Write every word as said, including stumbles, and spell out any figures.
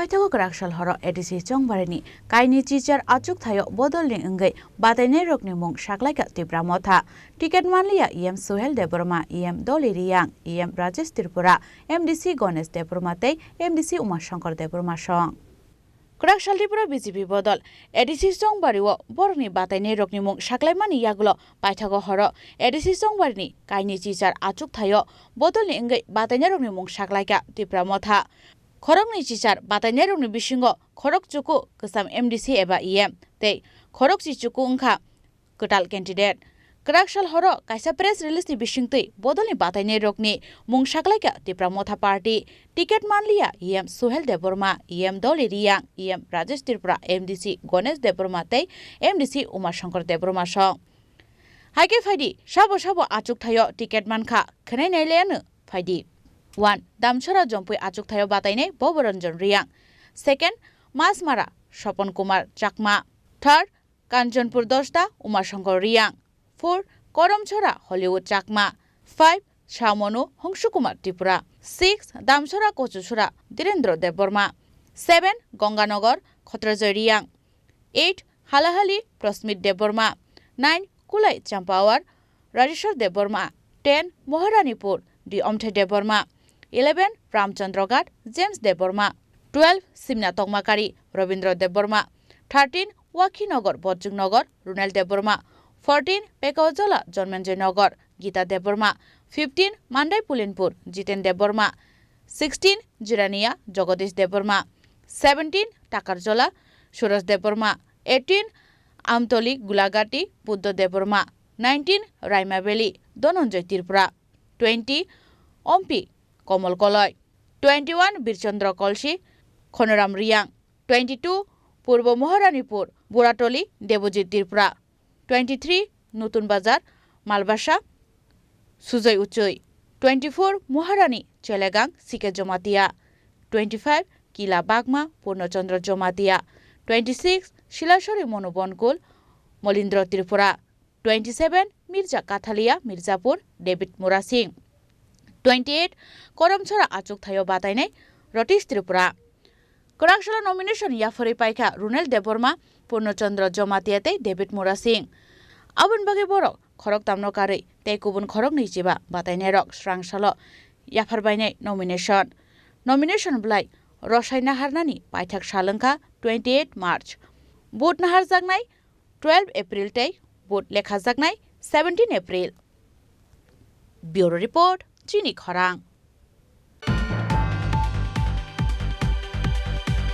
Paithago kwraksal horo A D C Chongbarini kaini chichar achukthaio bodolni wngwi batainairokni mung saklaikha Tipra Motha. Ticket manliya E M Suhel Debbarma, E M Doli Riyang, E M Rajesh Tripura, M D C Ganesh Debbarma tei M D C Uma Shankar Debbarma song. Kwraksal Tripura B J P bodol A D C Chongbario borokni batainairokni mung saklaimani yagulo paithago horo A D C Chongbarini kaini chichar achukthaio bodolni wngwi batainairokni mung saklaikha Tipra Motha. Khoroknwi chichar batainairokni bisingo khorok chuku kwcham M D C eba E M tei khorokchi chuku wngkha kwtal candidate. Kwraksal horo kaisa press release ni bisingtwi bodolni batainairokni mung saklaikha Tipra Motha Party. Ticket manliya E M Suhel Debbarma, E M Doli Riyang, E M Rajesh Tripura, M D C Ganesh Debbarma tei M D C Uma Shankar Debbarma song. Haikhe phaidi, sabo sabo achukthaio ticket mankha, khwnai nailaiano phaidi. One, Damsora Jompui achukthaio batainai Boboranjan Riyang. Second, Masmara Sopon Kumar Chakma. Third, Kanchanpur Dosta Uma Shankar Riyang. Four, Koromchora Hollywood Chakma. Five, Shamonu Hongshu Kumar Tripura. Six, Damsora Kochusora Dhirendra Debbarma. Seven, Ganganagar Khotrajoy Riyang. Eight, Halahali Prosmit Debbarma. Nine, Kulai Champawar Rajeshwar Debbarma. Ten, Maharanipur D Omthai Debbarma. Eleven, Ramchandraghat James Debbarma. Twelve, Simna Tongmakari Rabindra Debbarma. Thirteen, Wakhinagar Bojjuknagar Runel Debbarma. Fourteen, Pekaojola Janmenjoy Nagar Gita Debbarma. Fifteen, Mandai Pulinpur Jiten Debbarma. Sixteen, Jirania Jagadish Debbarma. Seventeen, Takarjola Suraj Debbarma. Eighteen, Amtoli Gulagati Buddha Debbarma. Nineteen, Raima Valley Dhananjay Tripura. Twenty, Ompi Komol Koloi. Twenty-one, Birchandra Kolsi Khonoram Riyang. Twenty-two, Purbo Maharanipur Buratoli Debojit Tripura. Twenty-three, Nutun Bazar Malbasa Sujai Uchui. Twenty-four, Maharani Chelegang Sike Jomatia. Twenty-five, Kila Bagma Purnachandra Jomatia. Twenty-six, Silasori Monu Bonkul Molindra Tripura. Twenty-seven, Mirza Kathalia Mirzapur David Murasing. Twenty-eight, Koromchora achukthaio batainai Ratish Tripura. Kwraksalo nomination yapharwi paikha Runel Debbarma, Purnachandra Jomatia tei David Murasing. Aboni bagwi borok khoroktamno karwi tei kubun khoroknwi chiba batainairok swrangsalo yapharbainai nomination. Nomination bwlai rwsai naharnani paithak sal wngkha twenty-eight March. Vote naharjaknai twelve April tei vote lekhajaknai seventeen April. Bureau Report, Chini Khorang.